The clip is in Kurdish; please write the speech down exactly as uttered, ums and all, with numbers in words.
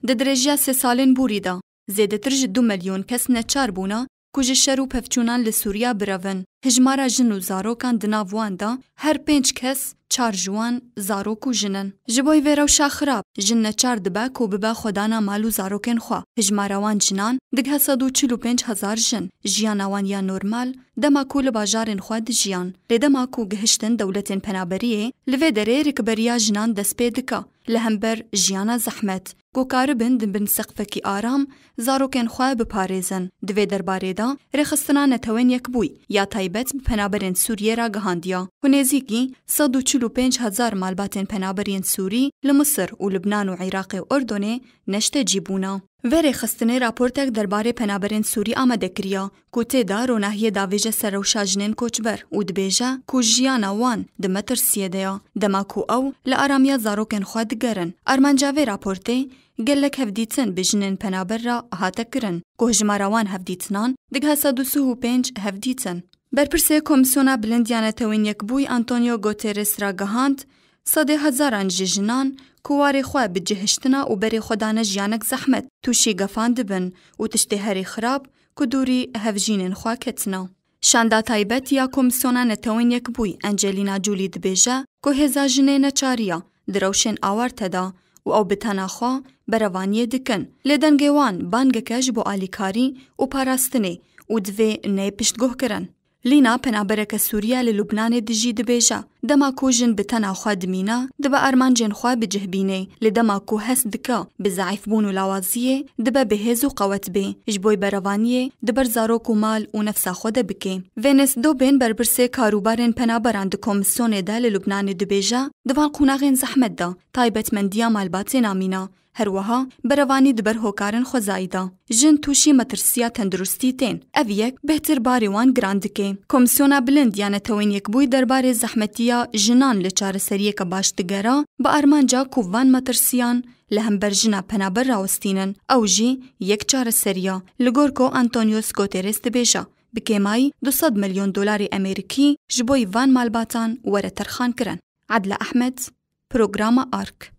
Di dirêjiya sê salên borî de zêdetir ji du milyon kes neçar bûne ku ji şer û pevçûnan li Sûriya birevin. Hijmara jin û zarokan di nav wan de her pênc kes, çar ji wan zarok û jin in. Ji bo vê rewşa xirab, jin neçar dibe ku bibe xwedana mal û zarokên xwe. Hijmara wan jinan digihe sed û çil û pênc hezar jin. Jiyana wan ya normal dema ku li bajarên xwe dijiyan. Lê dema ku gihiştin dewletên penaberiyê, li vê derê rikberiya jinan dest pê dike li hember jiyana zehmet, ku karibin di bin seqfekî aram zarokên xwe biparêzin. Di vê derbarê de Rêxistina Netewên Yekbûyî ya taybet bi penaberên Sûriyê ragihandiya ku nêzîkî sed û çil û pênc hezar malbatên penaberên Sûrî li Misir û Lubnan û Iraqê û Urdunê neştecî bûne. Vê rêxistinê raportek derbarê penaberên Sûrî amade kiriye ku tê de ronahiyê davêje ser rewşa jinên koçber û dibêje ku jiyana wan di metirsiyê de ye, dema ku ew li aramiya zarokên xwe digerin. Armanca vê raportê gelek hevdîtin bi jinên penaber re hate kirin, ku hijmara wan hevdîtinan digihe sed û sî û pênc hevdîtin. Berpirsê Komîsyona Bilind ya Netewên Yekbûyî Antonio Guterres ragihand, sedê hezaran ji jinan ku warê xwe bi cihiştina û berê xwe dane jiyanek zehmet, tûşî gefan dibin û tiştê herî xirab ku dûrî hevjînên xwe ketine. Şanda taybet ya Komîsyona Netewên Yekbûyî Angelina Jolie dibêje ku hêza jinê neçariya di rewşên awarte de û ew bi tena xwe berevaniyê dikin. Lê dengê wan bangeke ji bo alîkarî û parastinê û divê neyê piştguhkirin. Lîna, penabereke Sûriye li Lubnanê dijî, dibêje, dema ku jin bi tena xwe dimîne, dibe armancên xwe bi cih bînê. Lê dema ku hest dike bi zeîfbûn û lawaziyê, dibe bêhêz û qewet bê. Ji bo berevaniyê di ber zarok û mal û nefsa xwe de bikê. Venus Dobên, berpirsê karûbarên penaberan di komîsyonê de li Lubnanê, dibêje, di van qonaxên zehmet de taybetmendiya malbatê namîne. Her wiha berevanî di ber hokarên xwezayî de. Jin tûşî metirsiya tenduristî tên. Ev yek bêhtir barê wan giran dike. Komîsyona Bilind ya Netewên Yekbûyî derbarê zehmetiya jinan li çareseriyeke baş digere, bi armanca ku van metirsiyan li hember jina penaber rawestînin. Ew jî yek çareserî ye. Li gor ku Antonio Guterres dibêje, bi kêmayî du sed milyon dolarê Amerîkî ji bo van malbatan were terxankirin. Adile Ehmed, Programa Ark.